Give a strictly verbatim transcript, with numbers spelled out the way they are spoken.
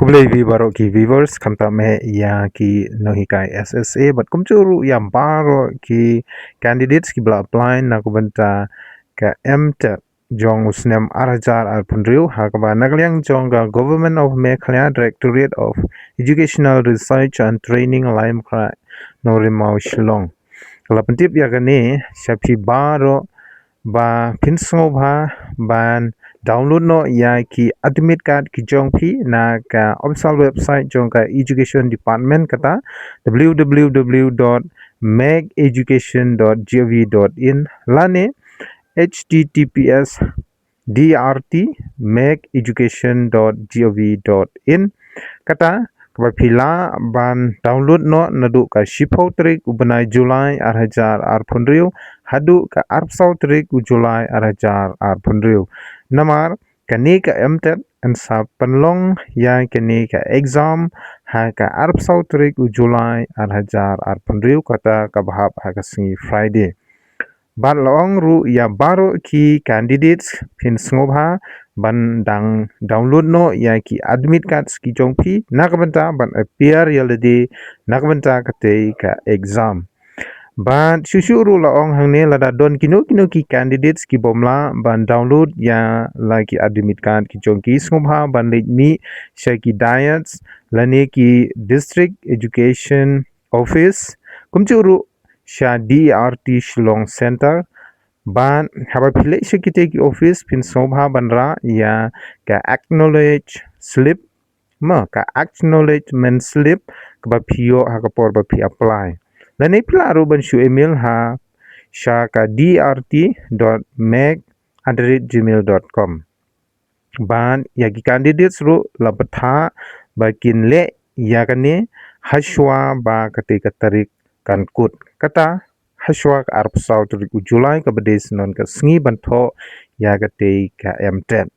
Khublei ïa phi baroh ki viewers, khamtam eh ïa ki nonghikai S S A bad kumjuh ruh ïa baroh ki candidates kiba la apply na ka bynta ka M TET jong u snem ar hajar arphew hynriew, ha kaba na ka liang jong ka Government of Meghalaya Directorate of Educational Research and Training, Laitumkhrah, Nongrimaw, Shillong. Ka la pyntip ïa kane sha phi baroh ba phin sngewbha ban download noh ïa ki admit card ki jong phi na ka official website jong ka Education Department, kata w w w dot meg education dot gov dot in lane h t t p s d r t meg education dot gov dot in, kata kaba phi lah ban download noh naduh ka shiphew tarik u bnai July ar hajar arphew hynriew haduh ka arphew saw tarik u July ar hajar arphew hynriew. Namar kane ka M TET yn sa pynlong ïa kane ka exam ha ka arphew saw tarik u July ar hajar arphew hynriew, kata kaba hap ha ka sngi Friday. Bad la ong ruh ïa baroh ki candidates phin sngewbha ban dang download noh ïa ki admit cards ki jong phi na ka bynta ban appear ïa lade na ka bynta katei ka exam. Bad shuh shuh ruh la ong hangne, lada don kino kino ki candidates ki bym lah ban download ïa la ki admit card ki jong ki, sngewbha ban leit mih sha ki diocesan lane ki district education office, kumjuh ruh sha D E R T Shillong Centre. Bad haba phi leit sha kitei ki office phin sngewbha ban rah ïa ka acknowledge slip, ma, ka acknowledgement slip kaba phi ïoh ha ka por ba phi apply. Lane phi lah ruh ban shu email ha sha ka D E R T dot meg at the rate gmail dot com. Bad ïa ki candidates ruh la bthah ba kin leh ïa kane hashwa ba katei ka tarik kan kut, kata hashwa ka arphew saw tarik u July, kaba dei syndon ka sngi ban thoh ïa katei ka M TET.